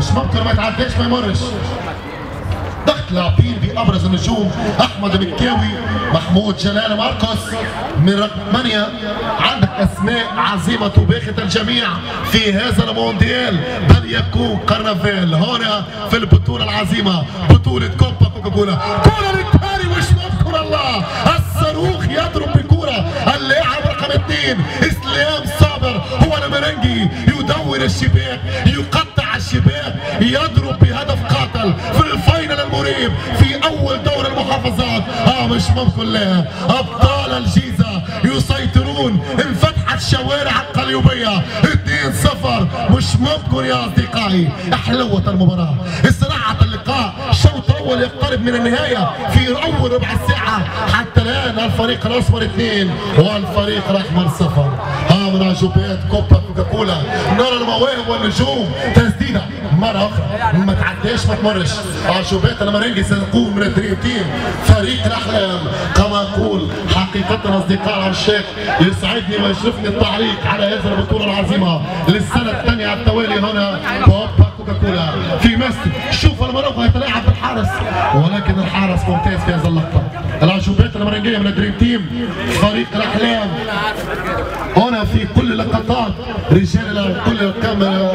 مش ممكن ما يتعداش ما يمرش. ضغط لاعبين بابرز النجوم احمد مكاوي، محمود جلال، ماركوس من رقم 8. عندك اسماء عظيمة تباغت الجميع في هذا المونديال، بل يكون كرنفال هنا في البطولة العظيمة، بطوله كوبا كوكاكولا. كره للتاني مش ممكن، الله، الصاروخ يضرب بالكرة. اللاعب رقم 2 اسلام صابر هو المرنجي، يدور الشباك، يقطع الشباك، يضرب بهدف قاتل في ال final المريب في اول دور المحافظات. مش ممكن، لا، ابطال الجيزة يسيطرون، انفتحت شوارع القليوبيه 2-0. مش ممكن يا اصدقائي، حلوة المباراة، صراعه اللقاء، شوط اول يقترب من النهاية في اول ربع ساعة. حتى الان الفريق الاسمر 2 والفريق الاحمر 0. من عجوبات كوبا كوكاكولا نرى المواهب والنجوم. تسديده مرة اخرى ما تعداش ما تمرش. عجوبات المرنجي ستقوم من ال Dream Team فريق الاحلام. كما اقول حقيقة اصدقاء العشاق، يسعدني ويشرفني التعليق على هذه البطولة العظيمة للسنة الثانية على التوالي هنا كوبا كوكاكولا في مصر. شوف المراوغه يتلاعب بالحارس، ولكن الحارس ممتاز في هذه اللقطة. العجوبات المرنجيه من ال Dream Team فريق الاحلام هنا في كل لقطات رجال كل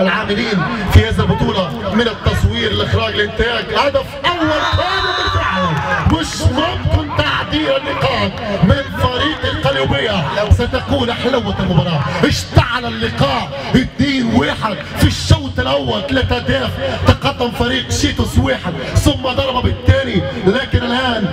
العاملين في هذه البطولة، من التصوير الاخراج الانتاج. هدف اول قادم بالفعل، مش ممكن تعديل النقاط من فريق القليوبيه. ستكون حلوة المباراة، اشتعل اللقاء 2-1 في الشوط الاول، 3 اهداف تقدم فريق شيتوس 1 ثم ضرب بالثاني، لكن الان